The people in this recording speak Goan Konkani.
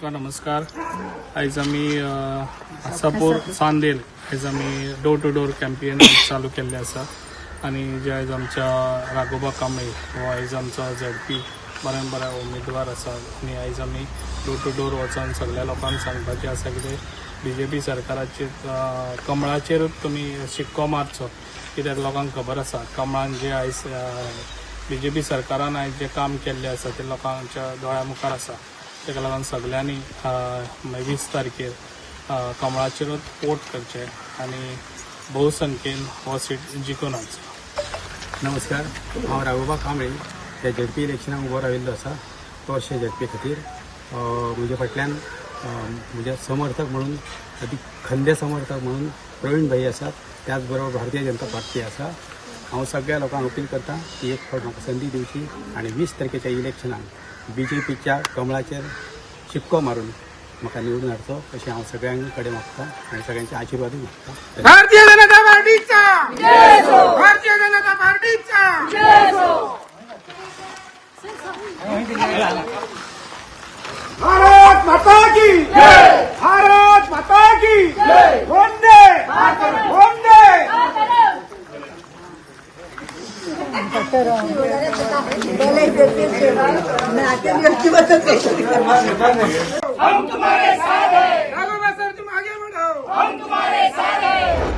तुमकां नमस्कार. आयज आमी आसापूर चांदेल आयज आमी डोर टू डोर कॅम्पेन चालू केल्ले आसा आनी जे आयज आमच्या राघोबा कांबळे हो आयज आमचो झेडपी बऱ्यान बऱ्या उमेदवार आसा आनी आयज आमी डोर टू डोर वचोन सगळ्या लोकांक सांगपाचें आसा कितें बीजेपी सरकाराचेर कमळाचेरूच तुमी शिक्को मारचो, कित्याक लोकांक खबर आसा कमळान जे आयज बीजेपी सरकारान आयज जें काम केल्लें आसा तें लोकांच्या दोळ्या मुखार आसा. ताका लागून सगल्यांनी 20 तारखेर कमळाचेरूच वोट करचें आनी भोवसंख्येन हो सीट जिखून हाडचो. नमस्कार, हांव राघोबा कांबळे ह्या झेडपी इलेक्शनाक उबो राविल्लो आसा तोरशे झेडपी खातीर. म्हज्या फाटल्यान म्हज्या समर्थक म्हणून, अति खंदे समर्थक म्हणून प्रवीण भाई आसात. त्याच बरोबर भारतीय जनता पार्टी आसा. हांव सगळ्या लोकांक अपील करता की एक फावट म्हाका संदी दिवची आनी 20 तारखेच्या इलेक्शनाक बीजेपीच्या कमळाचेर शिक्को मारून म्हाका निवडून हाडचो अशें हांव सगळ्यां कडेन मागता आनी सगळ्यांचे आशिर्वादूय मागता. भारतीय जनता पार्टीचा, भारतीय जनता पार्टीचा. भारत माता की जय! भारत माता की जय! वंदे वंदे. हम तुम्हारे साथ हैं. राघोबा सर, तुम आगे बढ़ो. हम तुम्हारे साथ हैं.